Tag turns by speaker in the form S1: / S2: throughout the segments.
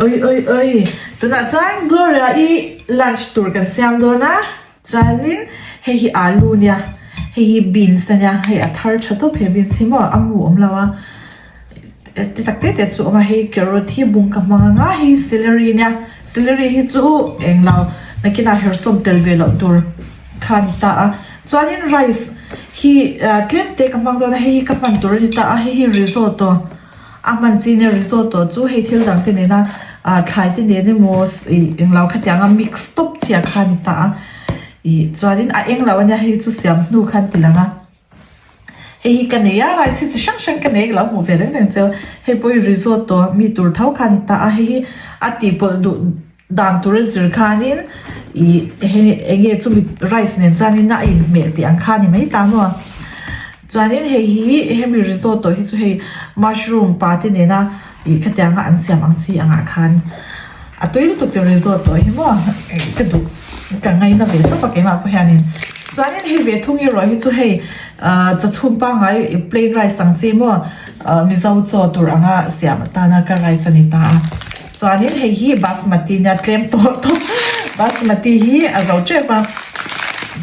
S1: Oi oi oi tunah chuan Gloria i lunch tur kan siam dawn a chuanin hei hi alu nia hei hi beans ania hei a thar tha tawp he beans hi maw a mu awm lo a ti tak te te chu a awm a hei carrot hi bung ka hmang ang a hei celery ania celery hi chu englo nakinah herhsawm tel ve loh tur kha a ni ta a chuanin rice hi tlem te ka hmang dawn a hei hi ka hman tur a ni ta a hei hi risotto. A hman chi nia risotto chu hei thil dang te nena ah thlai te nen emaw ih englo khatianga mix tawp chiah kha a ni ta a ih chuanin a englo ania hei chu siam hnu khan ti lang a hei hi ka nei a rice hi chi hrang hrang ka nei ka lo hmuh ve reng reng cheu hei pawh hi risotto mi tur tho kha a ni ta a hei hi a tih pawlh duh Dan tur a zir khanin ih hei eng nge chumi rice nen chuanin a inhmeh tih ang kha a ni mai ta maw. Chuanin hei hi hemi risotto hi chu hei mushroom pa te nena ih khatianga an siam ang chi angah khan a tui lutuk tur risotto hi maw ka duh ka ngaina ve tawp a keimah pawh hianin. Chuanin hei ve thung erawh hi chu hei ah chaw chhum pangngai plain rice ang chi maw mizo chaw tur anga siam atana ka rice a ni ta a. Chuanin hei hi basmati nia tlem tawh tawp basmati hi a zo tep a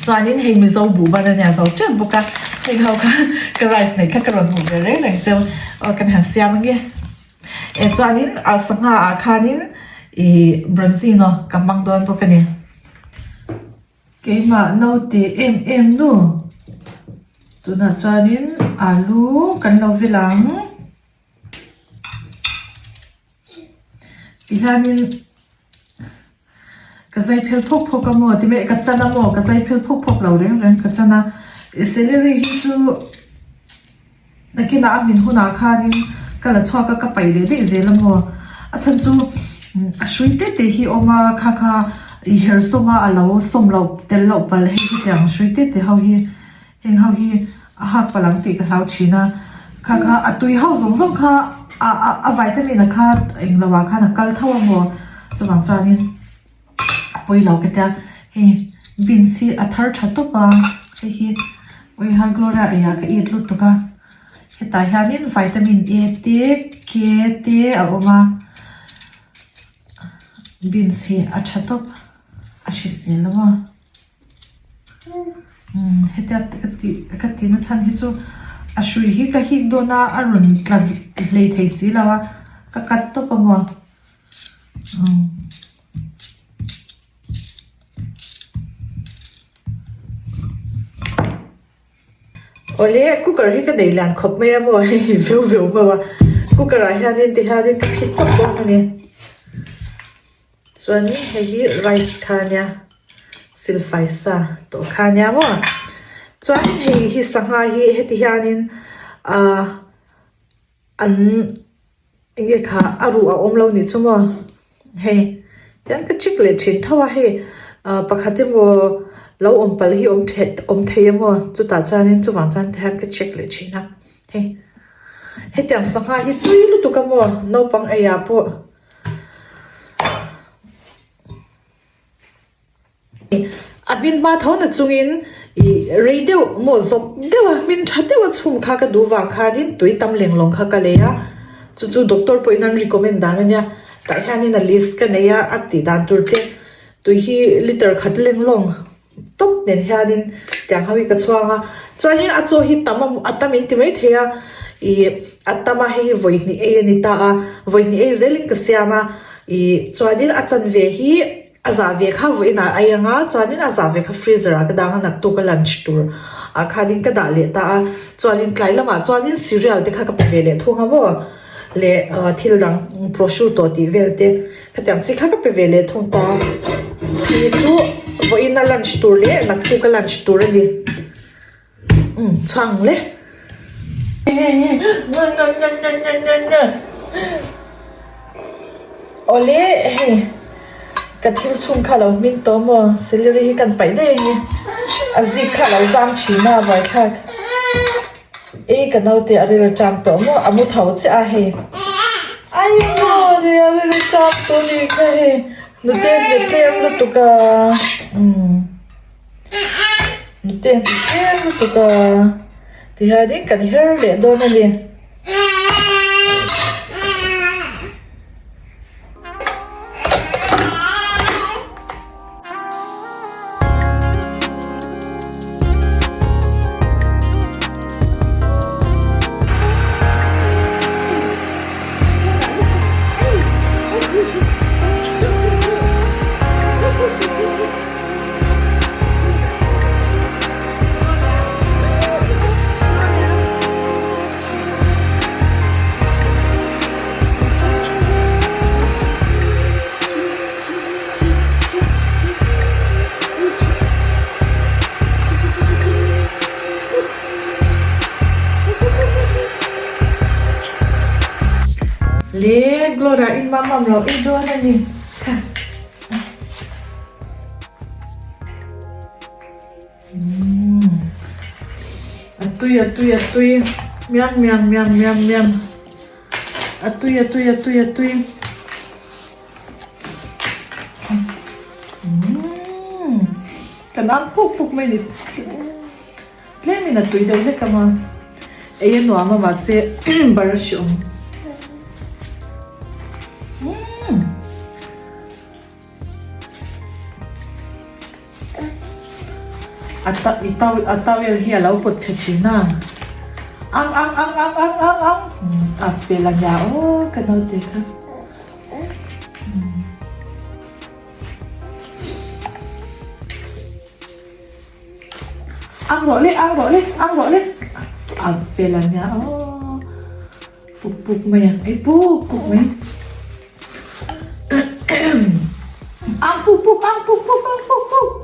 S1: chuanin hei mizo buh ban ania zo tep bawk a heng ho kha ka rice neih kha ka rawn hmuh ve reng reng cheu aw kan han siam ange e chuanin a sangha ah khanin ih bronzino ka hmang dawn bawk a ni. Keimah naute em em nu tunah chuanin alu kan lo vil ang. Tihianin ka zai phel phawk phawk a maw ti mai ka chan a maw ka zai phel phawk phawk lo reng reng ka chan a celery hi chu nakinah a hmin hunah khanin ka la chhuak a ka paih leh daih zel a maw a chhan chu a hrui te te hi a awm a kha kha i her sawm a a lo sawm loh tel loh palh hei hetiang hrui te te ho hi. Heng ho hi a hak palh ang tih ka hlau thin a, kha kha a tui ho zawng zawng kha a a a vitamin a kha eng lo ah khan a kal tho a maw chuvang chuanin a pawi lo ka tia hei beans hi a thar tha tawp a hei hi Uiha Gloria eiah ka it lutuk a hetah hianin vitamin A te K te a awm a beans hi a tha tawp a hrisel lo a. Hetia ka tih ka tih na chhan hi chu a hrui hi ka hik dawn a a rawn tla hlei thei si lo a ka cut tawp a maw Awle cooker hi ka nei lian khawp mai a maw hei veu veu hmau a cooker ah hianin tihianin ka phit tawp dawn a ni. Chuanin hei hi rice kha ania silfai sa tawh kha ania maw chuanin hei hi sangha hi heti hianin ahh an enge kha a ruh a awm lo nih chu maw hei tiang ka check leh thin tho a hei ahh pakhat emaw lo awm palh hi awm the awm thei emaw chutah chuanin chuvang chuan tihian ka check leh thin a hei hetiang sangha hi tui lutuk a maw naupang eiah pawh. A hmin hma tho na chungin ih rei deuh maw zawp deuh a hmin tha deuh a chhum kha ka duh vang khanin tui tam leng lawng kha ka lei a chu chu doctor pawhin an recommend dan a nia tah hianin a list ka nei a a tih dan tur te tui hi liter khat leng lawng. Tawp nen hianin tiang ho hi ka chhuang a, chuanin a chaw hi tam a a tam in ti mai thei a, ih a tam a hei hi vawi hnih ei a ni ta a, vawi hnih ei zelin ka siam a, ih chuanin a chanve hi a zah ve kha vawiin ah a ei ang a, chuanin a zah ve kha freezer ah ka dang a naktuk a lunch tur ah khanin ka dah leh ta a, chuanin tlai lamah chuanin cereal te kha ka pe ve leh thung a maw. Leh thil dang prosciutto tih vel te khatiang chi kha ka pe ve leh thung ta. Hei chu vawiin a lunch tur leh naktuk a lunch tur a ni. Umm chhuang le. Awle hei ka thil chhung kha lo hming tawh maw celery hi kan paih daih ang e a zik kha a lo zam thin a buaithlak. Ei ka naute a ril ṭam tawh maw a mu tho chiah a hei ai maw le a ril ṭam tawh ni kha hei nute hne tlem lutuk a umm nute hne tlem lutuk a tihianin kan her leh dawn a ni. in mamam lo ei dawn a ni. Kha. Umm. A tui a tui a tui. Miam miam miam miam miam. A tui a tui a tui a tui. Umm. Kan ang puk puk mai ni. Tlemin a tui deuh hlek ang a, ei a nuam a mahse bar a hreawm. Umm. A ta i tau a towel hi a lo pawt chhe thin a. Ang ang ang ang ang ang ang a fel a nia aw ka naute kha. Ang rawh le, ang rawh le, ang rawh le. A fel a nia aw. Puk puk mai ang, ei puk puk mai. Ang puk puk, ang puk puk, ang puk puk.